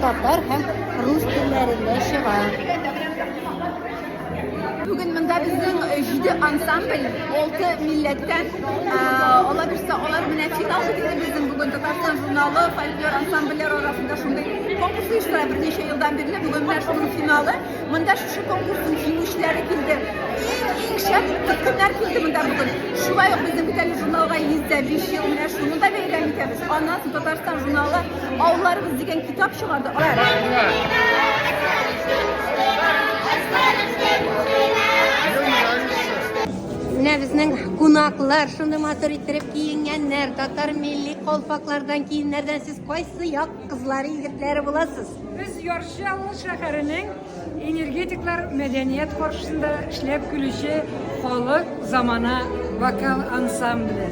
татар һәм рус телләрендә чыга. Бүген монда безнең җиде ансамбль, алты милләттән. Алла бирсә, алар менә финал бит инде безнең бүген Татарстан журналы фольклор ансамбльләр арасында шундый конкурс оештыра берничә елдан бирле. Бүген менә шуның финалы. Монда шушы конкурсның җиңүчеләре килде. Иң-иң шәп төркемнәр килде монда бүген. Шулай ук безнең бит әле журналга 105 ел, менә шуны да бәйрәм итәбез. Аннан соң Татарстан журналы Авылларыбыз дигән китап чыгарды. Менә безнең кунаклар шундый матур иттереп киенгәннәр, татар милли калфаклардан, киемнәрдән. Сез кайсы як кызлары, егетләре буласыз? Без Яр Чаллы шәһәренең Энергетиклар мәдәният каршысында эшләп килүче халык замана вокал ансамбле.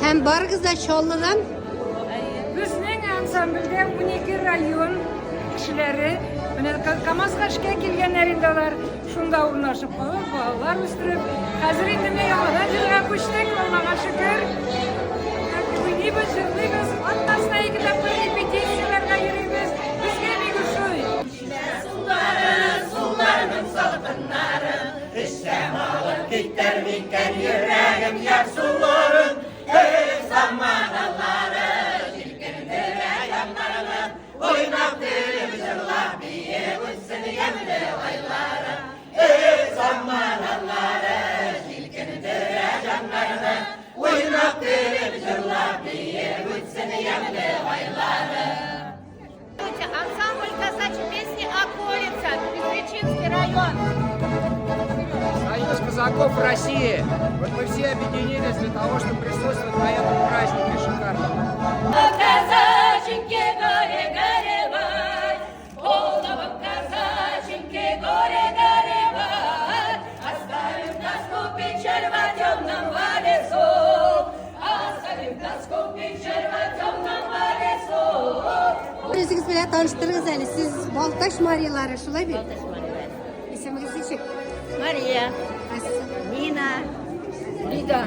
Һәм барыгыз да Чаллыдан? Безнең ансамбльдә 12 район кешеләре, менә КАМАЗга эшкә килгәннәр инде алар, шунда урнашып калып, балалар үстереп, хәзер инде менә яңадан җырга күчтек, Аллага шөкер. Уйныйбыз, җырлыйбыз, атнасына ике тапкыр репетицияләргә йөрибез. Безгә бик ошый. Ансамбль казачьей песни «Околица», Петричинский район. Союз казаков России. Вот мы все объединились для того, чтобы присутствовать на этом празднике шикарном. Казаченьки, горе горевать, полного казаченьки, горе горевать, оставим тоску печаль во темном лесу, оставим тоску печаль во темном лесу. Үзегез белән таныштырыгыз әле. Сез Балтач марилары, шулай бит? Балтач марилары. Исемегез ничек? Мария. Ә сез? Нина. Лида.